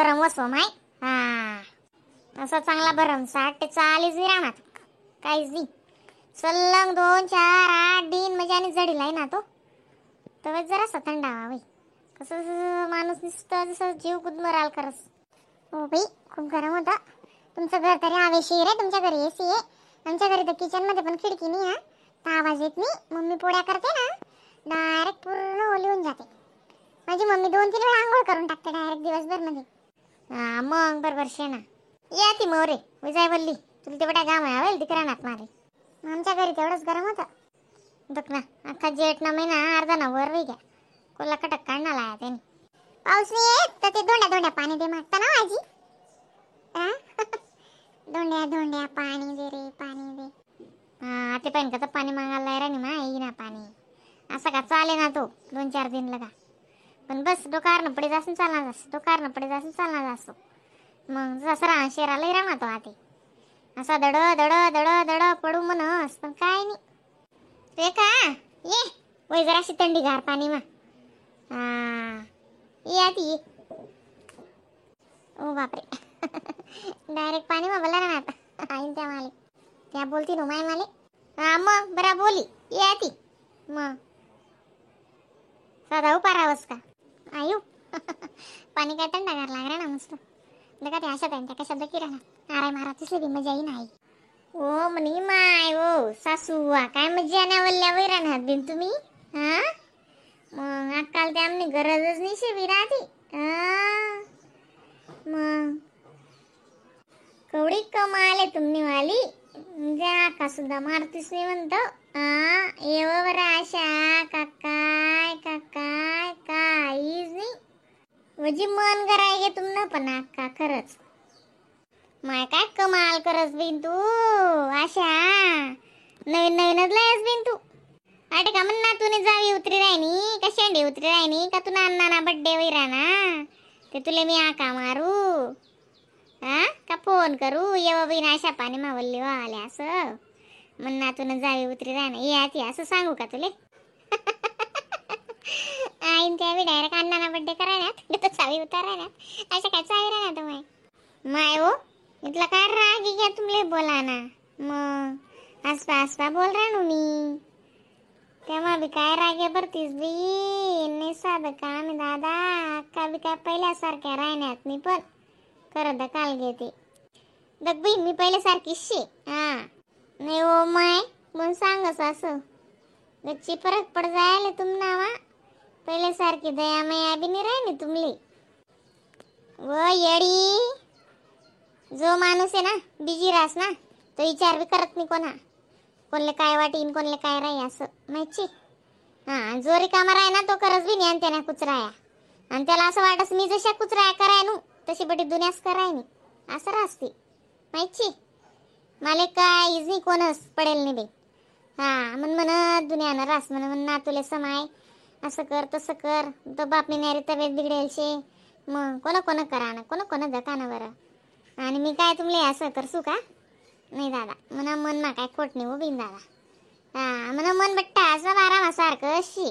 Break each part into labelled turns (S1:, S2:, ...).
S1: गरम वसो माय. हा असा चांगला भरम 60 ते 40 बी राहणार काहीच नाही. सलग 2 4 8 दिन म्हणजे आणि जडीला आहे ना तो तवे जरासा थंडावा बाई. कसं माणूस नुसतं जसं जीव गुदमराल करस. हो बाई खूप गरम होतं. तुमचं घर तरी हवेशीर आहे, तुमच्या घरी एसी आहे. आमच्या घरी तर किचनमध्ये पण खिडकी नाही हा, तर आवाज येत नाही. मम्मी पोळ्या करते ना डायरेक्ट पूर्ण ओली होऊन जाते. माझी मम्मी 2-3 वेळा आंघोळ करून टाकते डायरेक्ट दिवसभर मध्ये. हा मग बरोबर शेणा या ती मोरे विजय बोलली तुला तेवढ्या घाम आहे दिकरानात मारे. आमच्या घरी तेवढंच गरम होतं. बघ ना अख्खा जेठ ना महिना अर्धा ना वर घ्या कोल्हा कटक काढणार आया त्याने. पाऊस नाही येत तर ते दोंड्या दोंड्या पाणी दे मागता ना आजी. दोंड्या दोंड्या पाणी दे रे पाणी दे. हा ते पण का पाणी मागायला रे मा येई ना पाणी असं का चाले ना तो 2-4 दिन लगा. पण बस डोकार न पडे जासून चालणार जास डोकार न पडे जासून चालणार जासो. मग जसं राहण शेरालाही राहणार तो आते असा दड दड दड दड पडू म्हणस पण काय नाही. रेखा ये वय जराशी थंडी गार पाणी मा. हा ये आती ये. ओ बापरे डायरेक्ट पाणी मा बोला ना आता आईन त्या माले त्या बोलती नो my माले. हा मग बरा बोली ये आती मग साधा उपारावस का आयु. पाणी काय थंडागार लागणार ना मस्त. बघा ते अशा त्यांच्या कशा दकी राहणार आराय मारा तिसली बी मजा येई नाही. ओ म्हणी माय ओ सासू काय मजा नाही वल्ल्या वै राहणार बिन तुम्ही. हा मग आजकाल ते आमनी गरजच नाही शेवी राहते. हा मग कवडी कमाले तुमनी वाली म्हणजे आका सुद्धा मारतीस नाही म्हणतो. हा येव बरं आशा काकाय काकाय काहीच नाही म्हणजे मन कराय गे तुमनं पण अक्का खरंच माय काय कमाल करस बिन तू आशा नवीन नवीनच लयस बिन तू. अटे का म्हण ना तुने जावी उतरी राहिनी का शेंडी उतरी राहिनी का तू नाना ना बड्डे वैरा ना ते तुले मी आका मारू हा का फोन करू येवा बिन आशा पाणी मावल्ली आल्या असं म्हण ना तुला जावी उतरी राहणार ये आती असं सांगू का तुले. आईन त्या बी डायरेक्ट अण्णांना बड्डे करायला तर चावी उतारायला अशा काय चावी राहणार तुम्ही माय. हो इथला काय राग घ्या तुमले बोला ना मग हसपा हसपा बोल राहणू मी तेव्हा बी काय राग भरतीस बी नाही साधं काम आहे दादा. अक्का बी काय पहिल्यासारख्या राहण्यात नाही पण खरं तर काल घेते बघ बी मी पहिल्यासारखीच शे. हा नाही हो माय म्हणून सांगस असं गच्ची फरक पड जायला तुम नावा पहिल्यासारखी दया माया बी नाही राहिली तुमली. व येडी जो माणूस आहे ना बिजी रास ना तो विचार बी करत नाही कोणा कोणले काय वाटीन कोणले काय राही असं माहिती. हा जो रिकामा राही ना तो करच बी नाही आणि त्याने कुचराया आणि त्याला असं वाटस मी जशा कुचराया कराय नू तशी बटी दुनियाच कराय नाही असं राहते माहिती. मला काय इजनी कोणच पडेल नाही बाई. हा म्हण म्हणत दुनियानं रास म्हण म्हण ना तुले समाय असं कर तसं कर तो बापनी नाही रे तब्येत बिघडेल शे मग कोण कोण करा ना कोण कोण दका ना बरं. आणि मी काय तुमले असं करसू का नाही दादा म्हणा मन मा काय खोट नाही हो बिन दादा. हा म्हणा मन बट्टा असं आरामा सारखं अशी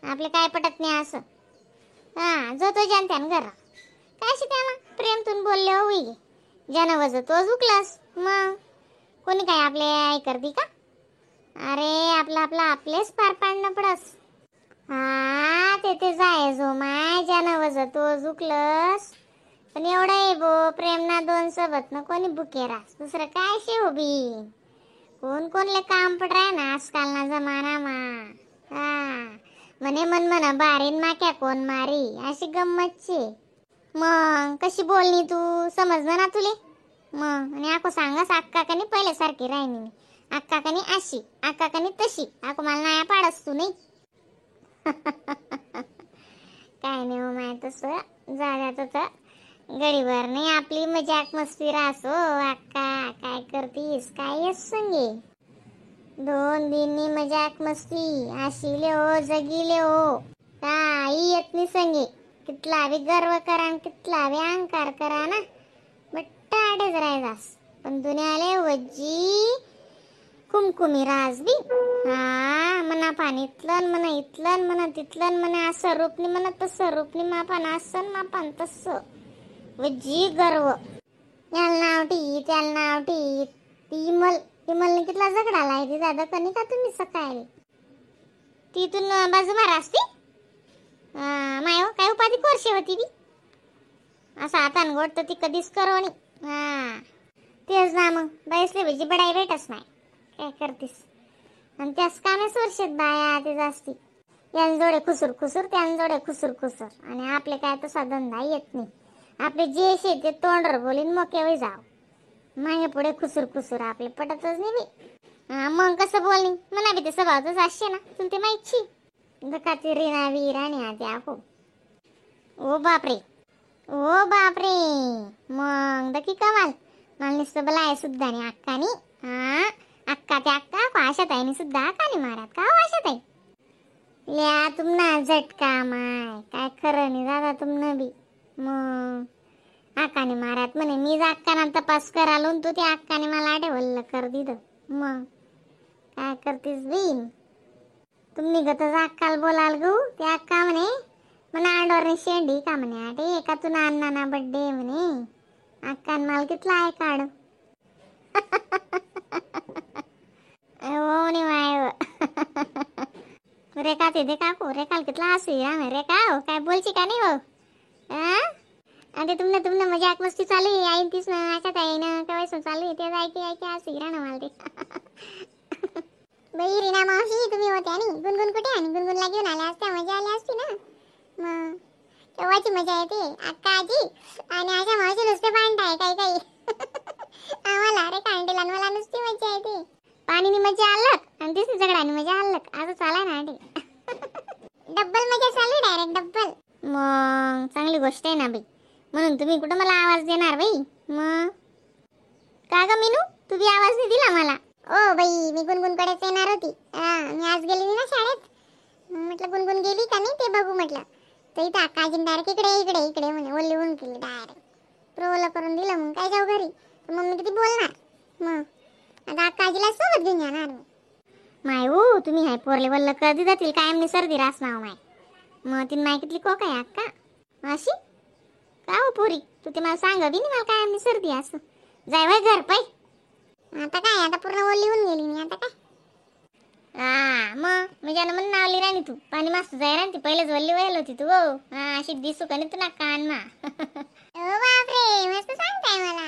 S1: आपलं काय पटत नाही असं. हा जो तो जाणत्यान घर काय अशी त्यामा प्रेमतून बोलले हो होई ज्यानं वज तो झुकलास मग कोणी काय आपले आई करती का. अरे आपलं आपलं आपलेच पार पाडणं पडस. हा ते ते जाय जो माय ज्यानं वज तो झुकलस पण एवढं आहे बो प्रेम ना दोन सोबत ना कोणी बुके रास दुसरं काय शे हो बी. कोण कोणले काम पड राय ना आजकाल ना जमाना मा. हा म्हणे मन म्हणा बारीन माक्या कोण मारी अशी गंमतची मग कशी बोलणी तू समजलं ना तुले मग. आणि आको सांगस अक्का कनी पहिल्यासारखी राहिनी मी अक्का कनी अशी अक्का कनी तशी आको मला नाया पाडस तू नाही. काय नाही हो माय तसं जागा तसं गडीभर नाही आपली मजाक मस्ती रासो अक्का काय करतीस काय संगे 2 दिन मजाक मस्ती आशिले हो जगिले हो काही येत नाही संगे. कितला बी गर्व करा न कितला बी अहंकार करा ना बट्टा आडेच राहायचास पण दुनियाले वज्जी कुमकुमी रास बी. हा म्हणा पान इथलं म्हणा इथलं म्हणा तिथलं म्हणा असं रूपनी म्हणा तसं रूपनी मापान असं मापान तसं व जी गर्व याला नाव टी त्याला नाव टी. ती इमल इमलने कितला झगडा लाय दादा कनी का तुम्ही सकाळी तिथून बाजू मारा असती माय हो, काय उपाधी कोरशे होती बी असं हातान गोड तर ती कधीच करो नाही. हा तेच ना मग बाईसले भजी बडाई भेटच नाही काय करतीस. आणि त्याच कामेच वर्षात बाया ते जास्ती यांजोडे खुसूर खुसूर त्यांजोडे खुसूर खुसूर आणि आपले काय तसा धंदा येत नाही. आपले जे शे ते तोंडर बोलीन मोक्यावर जाव मागे पुढे खुसूर खुसूर आपले पटतच नाही बी. हा मग कसं बोलणी म्हणा बी ते स्वभावच असे ना तुला ते माहिती दकाची रिना वीर आणि आधी आहो. ओ बापरे ओ बापरे मग दकी कमाल मला नुसतं बलाय सुद्धा नाही अक्कानी. हा अक्का ते अक्का आशाताईनी सुद्धा अक्कानी मारात का हो आशाताई. ल्या तुमना झटका माय काय खरं नाही दादा तुमनं बी. मग अक्काने मारात म्हणे मीच अक्काना तपास करालो तू त्या अक्काने मला आठवलं कर दिलं. मग काय करतीस बीन तुम्ही गतच अक्काला बोलाल गू ते अक्का म्हणे म्हणा अंडवर शेंडी का म्हणे आटे एका तुला अण्णा बड्डे म्हणे अक्कान मला कितला आहे काढ. हो नाही माय रेखा ते दे काकू रेखाल कितला हसू या रेखा हो काय बोलची का नाही हो. आणि तुमनं तुमनं मजाक मस्ती चालू आहे आईन तीच ना आशात आहे ना काय चालू आहे ते ऐकी ऐकी हसू ना मला ते. बाई रीना मावशी तुम्ही होत्या आणि गुणगुण कुठे आणि गुणगुणला घेऊन आल्या असत्या मजा आली असती ना. मग तेव्हाची मजा येते अक्का आजी आणि आशा मावशी नुसते भांडताय काही काही आम्हाला रे कांडीला मला नुसती मजा येते. पाणीनी मजा आलक आणि तीच झगडानी मजा आलक असं चालाय ना आंटी डब्बल मजा चालू डायरेक्ट डब्बल. मग चांगली गोष्ट आहे ना बाई म्हणून तुम्ही कुठं मला आवाज देणार बाई. मग का ग मीनू तू बी आवाज नाही दिला मला. ओ बाई मी गुणगुणकडेच येणार होती. हा मी आज गेली ना शाळेत म्हटलं गुणगुण गेली का नाही ते बघू म्हटलं. तर इथं अक्काजी डायरेक्ट इकडे इकडे इकडे म्हणे ओली ऊन केली डायरेक्ट प्रोवलं करून दिलं. मग काय जाऊ घरी तर मम्मी किती बोलणार. मग आता अक्काजीला सोबत घेऊन जाणार मी. माय हो तुम्ही हाय पोरले वल्ल कधी जातील कायम नाही सर्दी रास नाव माय. मग ती माय कितली कोक आहे अक्का अशी का हो पोरी तू ते मला सांग बी नाही मला कायम नाही सर्दी असं जाय वय घर पाय. आता काय आता पूर्ण ओली होऊन गेली मी आता काय. हा मग मी ज्यानं म्हणून नावली राणी तू पाणी मस्त जाय राणी ती पहिलेच वल्ली व्हायला होती तू हो. हा अशी दिसू का नाही तू ना कान मा. ओ बापरे मस्त सांगताय मला.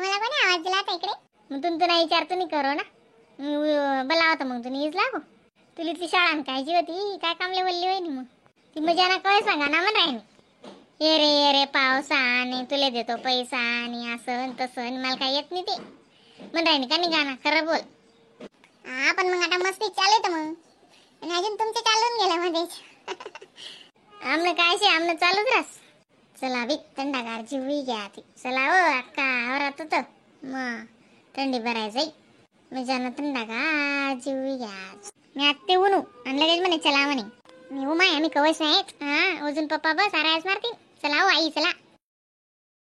S1: मला कोणी आवाज दिला होता इकडे. मग तुम तुला विचारतो नाही करो ना बला होता मग तुम्ही is लागो तुला इथली शाळा काय जी होती काय कामले वल्ली होईनी. मग ती मजा ना कळ सांगा ना म्हण राहिनी ये रे ये रे पावसा आणि तुला देतो पैसा आणि असं तसं मला काय येत नाही ते म्हण राहिनी का नाही गाणं खरं बोल. हा पण मग आता मस्ती चालू तर मग आणि अजून तुमचे चालून गेलं मध्येच. आमनं काय शे आमनं चालूच रास. चला बी थंडागार जीवी घ्या ती चला हो अक्का आवरात होतं मग थंडी भरायचंय मी जाणं थंडागार जीवी घ्या. मी आत्ते उनू आणि लगेच म्हणे चला म्हणे मी उमाय आम्ही कवच नाहीत. हा अजून पप्पा बस आरायच मारतील चला हो आई चला.